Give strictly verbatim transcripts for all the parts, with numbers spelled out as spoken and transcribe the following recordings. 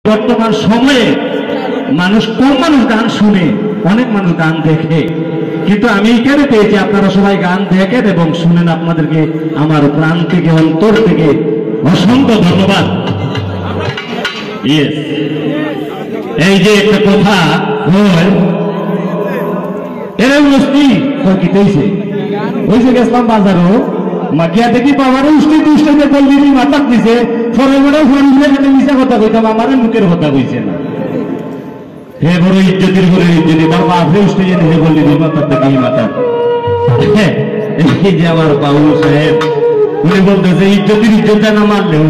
বর্তমান সময়ে মানুষ, কম মানুষ গান শুনে, অনেক মানুষ গান দেখে, কিন্তু আমি এখানে পেয়েছি আপনারা সবাই গান দেখেন এবং শুনেন। আপনাদেরকে আমার প্রাণ থেকে, অন্তর থেকে অসংখ্য ধন্যবাদ। ইয়েস, এই যে একটা কথা হয়, এরে উষ্টি, তোর কিতা অইছে? ওই যে গেছিলাম বাজারো, মা গিয়া দেখি বাবারে উষ্টি দুষ্টিতে বললি নি মাথাত দিছে, ফরে বেটা ফোন দিলে কেন মিছা কথা কইতাম, আমারে মুখের কথা কইছে না। হে বড় ইজ্জতির ঘরে ইজ্জতি, তার বাপরে উষ্টি যেন হে বললি নি মাথাত দেখি মাথাত। এই যে আমার বাবু সাহেব, উনি বলতেছে ইজ্জতির ইজ্জত না মারলেও।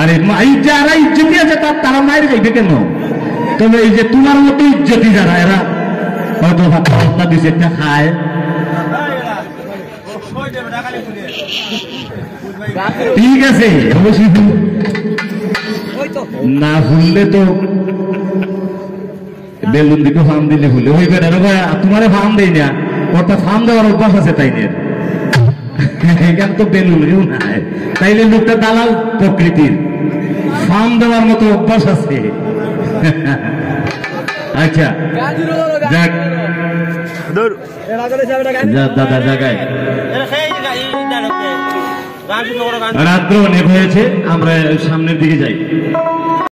আরে মা, এই যারা ইজ্জতি আছে তার, তারা মায়ের খাইবে কেন? তবে এই যে তোমার মতো ইজ্জতি যারা, এরা হয়তো ভাত ভাত দিছে, একটা খায়। ঠিক আছে, অবশ্যই। না ফুললে তো বেলুন দিকে ফাম দিলে ফুলে। ওই বেটার ভাই, তোমারে ফাম দেই না, ওটা ফাম দেওয়ার অভ্যাস আছে তাই নিয়ে। এখান তো বেলুন কেউ নাই, তাইলে লোকটা দালাল প্রকৃতির, ফাম দেওয়ার মতো অভ্যাস আছে। আচ্ছা, যাক। দূর। যা, দাদা, জায়গায়। রাত্র অনেক হয়েছে, আমরা সামনের দিকে যাই।